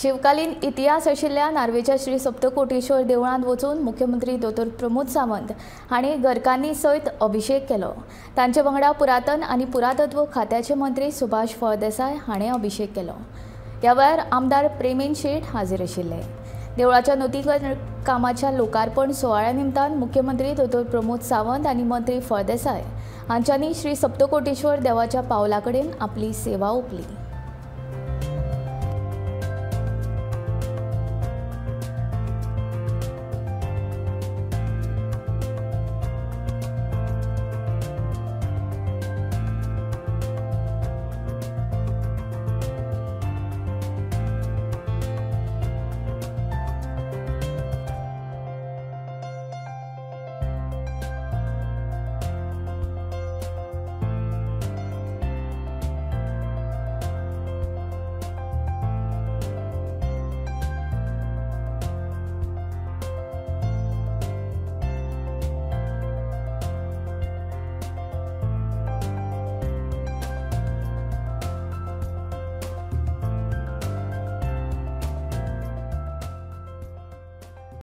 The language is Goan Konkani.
शिवकालीन इतिहास आशिल्ल्या नार्वेच्या श्री सप्तकोटेश्वर देवळांत वचून मुख्यमंत्री दोतोर प्रमोद सावंत हांणी घरकान्नी सयत अभिषेक केलो. तांचे वांगडा पुरातन आनी पुरातत्व खात्याचे मंत्री सुभाष फळदेसाय हांणी अभिषेक केलो. ह्या वेळार आमदार प्रेमेन शेट हाजीर आशिल्ले. देवळाच्या नुतनीकरण कामाच्या लोकार्पण सुवाळ्या निमतान मुख्यमंत्री दोतोर प्रमोद सावंत आनी मंत्री फळदेसाय हांच्यांनी श्री सप्तकोटेश्वर देवाच्या पावला कडेन आपली सेवा ओंपली.